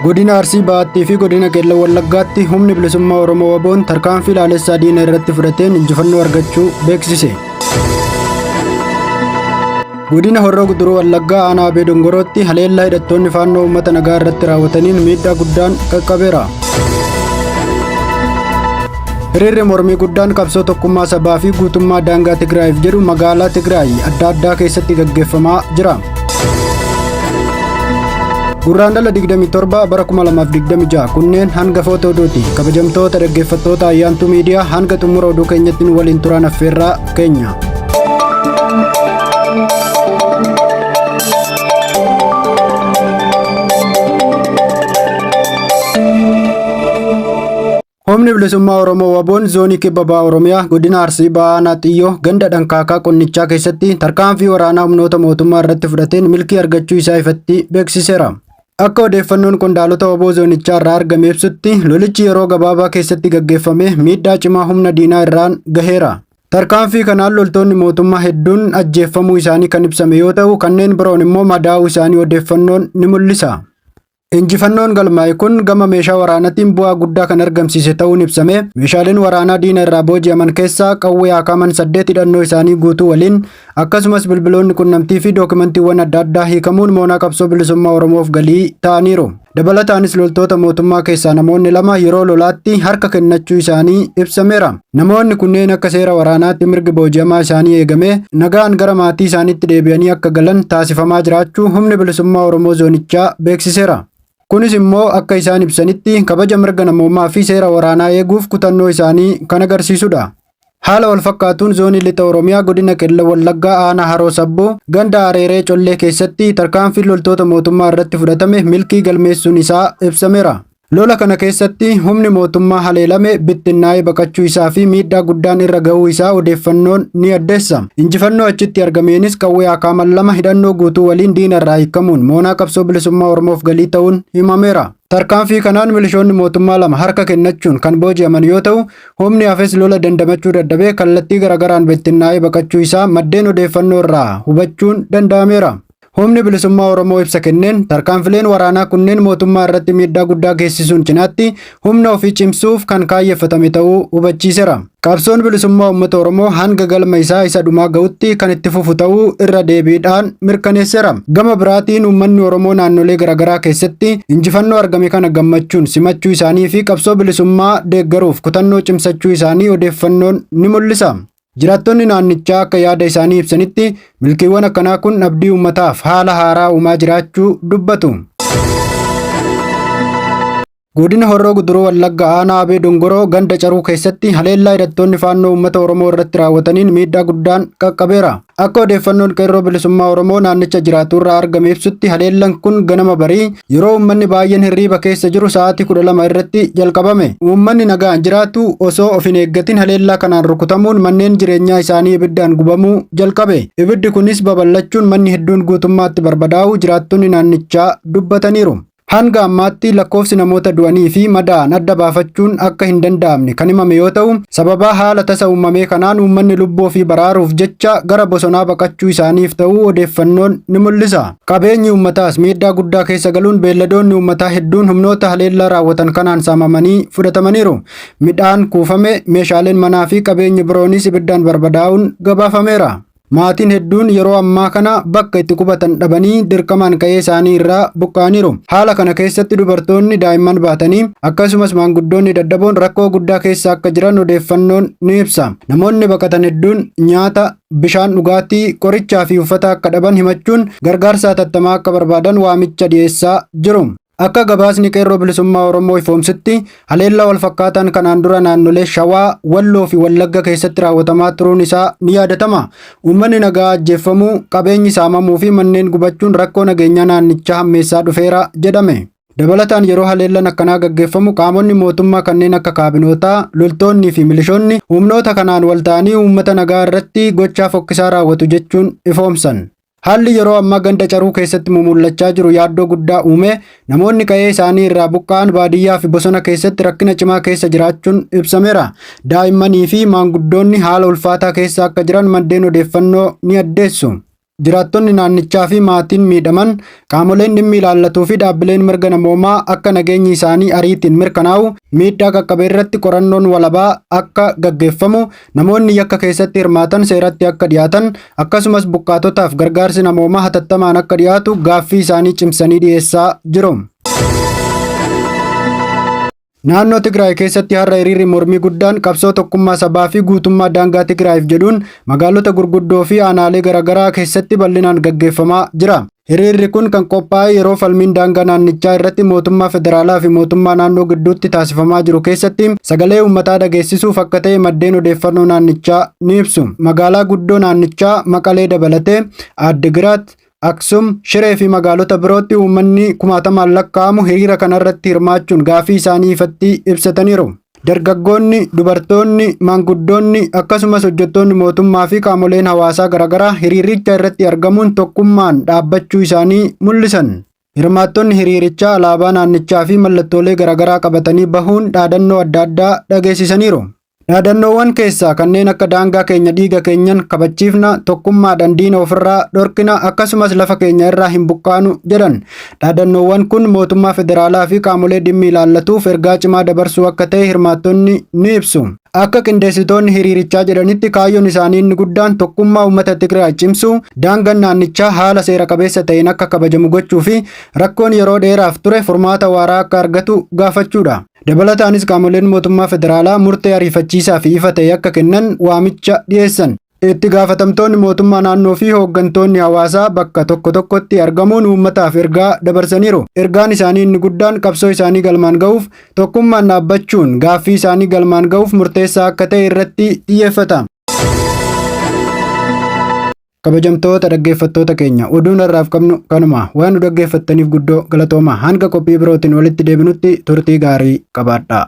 Godina Arsii Bahaattii fi Godina Qeellam Wallaggaatti humni bilisummaa Oromoo WBOn tarkaanfii laalessaa diina irratti fudhateen injifannoo argachuu beeksise. Godina Horroo Guduruu Wallaggaa aanaa Abee Dongorootti haleellaa hidhattoonni faannoo uummata nagaa irratti raawwataniin miidhaa guddaan qaqqabeera. Hiriirri mormii guddaan qabsoo tokkummaa sabaa fi guutummaa daangaa Tigraayiif jedhu magaalaa Tigraay adda addaa keessatti gaggeeffamaa jira. Gurraandhala 27 bara 2026 kunneen hangafoota oduuti. Kabajamtoota dhaggeeffattoota Ayyaantuu Miidiyaa hanga xumura oduu keenyatti nu waliin turan affeerraa keenya. Humni bilisummaa Oromoo WBOn zoonii kibba baha Oromiyaa godina Arsii bahaa aanaa Xiyyoo ganda dhankaakaa qonnichaa keessatti tarkaanfii waraanaa humnoota mootummaa irratti fudhateen milkii argachuu isaa ifatti beeksiseera. Akka odeeffannoon qondaalota WBO zoonichaa irraa argame ibsutti lolichi yeroo gabaabaa keessatti gaggeeffame miidhaa cimaa humna diinaa irraan gaheera. Tarkaanfii kanaan loltoonni mootummaa hedduun ajjeeffamuu isaanii kan ibsame yoo ta'u kanneen biroon immoo madaa'uu isaanii odeeffannoon ni mul'isa. Injifannoon galmaa'e kun gama meeshaa waraanaatiin bu'aa guddaa kan argamsiise ta'uun ibsame. Meeshaaleen waraanaa diina irraa booji'aman keessaa qawwee akaman 8 hidhannoo isaanii guutuu waliin akkasumas bilbiloonni qunnamtii fi dookimantiiwwan adda addaa hiikamuun moonaa qabsoo bilisummaa Oromoof galii ta'aniiru. Dabalataanis loltoota mootummaa keessaa namoonni lama yeroo lolaatti harka kennachuu isaanii ibsameera. Namoonni kunneen akka seera waraanaatti mirgi booji'amaa isaanii eegamee nagaan gara maatii isaaniitti deebi'anii akka galan taasifamaa jiraachuu humni bilisummaa Oromoo zoonichaa beeksiseera. Kunis immoo akka isaan ibsanitti kabaja mirga namoomaa fi seera waraanaa eeguuf kutannoo isaanii kan agarsiisudha. Haala wal fakkaatuun zoonii lixa Oromiyaa godina Qellem Wallaggaa aanaa Haroo Sabbuu ganda Areeree Collee keessatti tarkaanfiin loltoota mootummaa irratti fudhatame milkii galmeessuun isaa ibsameera. Lola kana keessatti humni mootummaa haleelame bittinnaa'ee baqachuu isaa fi miidhaa guddaan irra gahuu isaa odeeffannoon ni addeessa. Injifannoo achitti argameenis qawwee akaaman lama hidhannoo guutuu waliin diina irraa hiikamuun moonaa qabsoo bilisummaa Oromoof galii ta'uun himameera. Tarkaanfii kanaan milishoonni mootummaa lama harka kennachuun kan booji'aman yoo ta'u, humni hafes lola dandamachuu dadhabee kallattii garagaraan bittinnaa'ee baqachuu isaa maddeen odeeffannoo irraa hubachuun danda'ameera. Humni bilisummaa Oromoo ibsa kenneen tarkaanfileen waraanaa kunneen mootummaa irratti miidhaa guddaa geessisuun cinaatti humna ofii cimsuuf kan kaayyeffatame ta'uu hubachiiseera. Qabsoon bilisummaa uummata Oromoo hanga galma isaa isa dhumaa ga'utti kan itti fufu ta'uu irra deebiidhaan mirkaneesseera. Gama biraatiin uummanni Oromoo naannolee garaagaraa keessatti injifannoo argame kana gammachuun simachuu isaanii fi qabsoo bilisummaa deeggaruuf kutannoo cimsachuu isaanii odeeffannoon ni mul'isa. Jiraattonni naannichaa akka yaada isaanii ibsanitti milkiiwwan akkanaa kun abdii uummataaf haala haaraa uumaa jiraachuu dubbatu. Godina Horroo Guduruu Wallagga aanaa Abee Dongoroo ganda Caruu keessatti haleellaa hidhattoonni faannoo uummata Oromoo irratti raawwataniin miidhaa guddaan qaqqabeera. Akka odeeffannoon qeerroo bilisummaa Oromoo naannicha jiraatu irraa argame ibsutti haleellaan kun ganama barii yeroo uummanni baay'een hirriiba keessa jiru sa'aatii 12 irratti jalqabame. Uummanni nagaan jiraatu osoo of hin eeggatin haleellaa kanaan rukutamuun manneen jireenyaa isaanii ibiddaan gubamuu jalqabe. Ibiddi kunis babal'achuun manni hedduun guutummaatti barbadaa'uu jiraattonni naannichaa dubbataniiru. Hanga ammaatti lakkoofsi namoota du'anii fi madaa'an adda baafachuun akka hin danda'amne kan himame yoo ta'u, sababaa haala tasa uumamee kanaan uummanni lubbuu ofii baraaruuf jecha gara bosonaa baqachuu isaaniif ta'uu odeeffannoon ni mul'isa. Qabeenyi uummataas miidhaa guddaa keessa galuun beelladoonni uummataa hedduun humnoota haleellaa raawwatan kanaan saamamanii fudhatamaniiru. Midhaan kuufame, meeshaaleen manaa fi qabeenyi biroonis ibiddaan barbadaa'uun gabaafameera. Maatiin hedduun yeroo ammaa kana bakka itti qubatan dhabanii dirqamaan qa'ee isaanii irraa buqqa'aniiru. Haala kana keessatti dubartoonni daa'imman baatanii akkasumas maanguddoonni dadhaboon rakkoo guddaa keessa akka jiran odeeffannoon ni ibsa. Namoonni baqatan hedduun nyaata, bishaan dhugaatii, qorichaa fi uffata akka dhaban himachuun gargaarsa hatattamaa akka barbaadan waamicha dhiyeessaa jiru. Akka gabaasni Qeerroo Bilisummaa Oromoo ifoomsutti haleellaa walfakkaataan kanaan dura naannolee Shawaa, Walloo fi Wallagga keessatti raawwatamaa turuun isaa ni yaadatama. Uummanni nagaa ajjeeffamuu, qabeenyi saamamuu fi manneen gubachuun rakkoo nageenyaa naannichaa hammeessaa dhufeera jedhame. Dabalataan yeroo haleellaan akkanaa gaggeeffamu qaamonni mootummaa kanneen akka kaabinootaa, loltoonni fi milishoonni humnoota kanaan wal ta'anii uummata nagaa irratti gochaa fokkisaa raawwatu jechuun ifoomsan. Haalli yeroo ammaa ganda Caruu keessatti mumul'achaa jiru yaaddoo guddaa uume namoonni qa'ee isaanii irraa buqqa'an baadiyyaa fi bosona keessatti rakkina cimaa keessa jiraachuun ibsameera. Daa'immanii fi maanguddoonni haala ulfaataa keessa akka jiran maddeen odeeffannoo ni addeessu. Jiraattonni naannichaa fi maatiin miidhaman, qaamoleen dhimmi ilaallatuu fi dhaabbileen mirga namoomaa akka nageenyi isaanii ariitiin mirkanaa'u, miidhaa qaqqabe irratti qorannoon walabaa akka gaggeeffamu, namoonni yakka keessatti hirmaatan seeratti akka dhiyaatan, akkasumas buqqaatotaaf gargaarsi namoomaa hatattamaan akka dhiyaatu gaaffii isaanii cimsanii dhiyeessaa jiru. Naannoo Tigraay keessatti har'a hiriirri mormii guddaan qabsoo tokkummaa sabaa fi guutummaa daangaa Tigraayiif jedhuun magaalota gurguddoo fi aanaalee garaagaraa keessatti bal'inaan gaggeeffamaa jira. Hiriirri kun kan qophaa'e yeroo falmiin daangaa naannichaa irratti mootummaa federaalaa fi mootummaa naannoo gidduutti taasifamaa jiru keessatti sagalee uummataa dhageessisuuf akka ta'e maddeen odeeffannoo naannichaa ni ibsu. Magaalaa guddoo naannichaa Maqalee dabalatee Addigiraat, Aksum, Shiree fi magaalota birootti uummanni kumaatamaan lakkaa'amu hiriira kanarratti hirmaachuun gaaffii isaanii ifatti ibsataniiru. Dargaggoonni, dubartoonni, maanguddoonni akkasumas hojjettoonni mootummaa fi qaamoleen hawaasaa garaagaraa hiriiricha irratti argamuun tokkummaan dhaabbachuu isaanii mul'isan. Hirmaattonni hiriirichaa alaabaa naannichaa fi mallattoolee garaagaraa qabatanii bahuun dhaadannoo adda addaa dhageessisaniiru. Dhaadannoowwan keessaa kanneen akka daangaa keenya dhiiga keenyan kabachiifna, tokkummaadhaan diina ofirraa dhorkina, akkasumas lafa keenya irraa hin buqqaanu jedhan. Dhaadannoowwan kun mootummaa federaalaa fi qaamolee dhimmi ilaallatuuf ergaa cimaa dabarsuu akka ta'e hirmaattonni ni ibsu. Akka qindeessitoonni hiriirichaa jedhanitti kaayyoon isaanii inni guddaan tokkummaa uummata Tigraay cimsuu, daangaan naannichaa haala seera qabeessa ta'een akka kabajamu gochuu fi rakkoon yeroo dheeraaf ture furmaata waaraa akka argatu gaafachuudha. Dabalataanis qaamoleen mootummaa federaalaa murtee ariifachiisaa fi ifa ta'e akka kennan waamicha dhiyeessan. Itti gaafatamtoonni mootummaa naannoo fi hooggantoonni hawaasaa bakka tokko tokkotti argamuun uummataaf ergaa dabarsaniiru. Ergaan isaanii inni guddaan qabsoo isaanii galmaan ga'uuf tokkummaan dhaabbachuun gaaffii isaanii galmaan ga'uuf murteessaa akka ta'e irratti xiyyeeffata. Kabajamtoota dhaggeeffattoota keenya, oduun har'aaf qabnu kanuma. Waan nu dhaggeeffattaniif guddoo galatooma. Hanga qophii birootiin walitti deebinutti turtii gaarii qabaadhaa.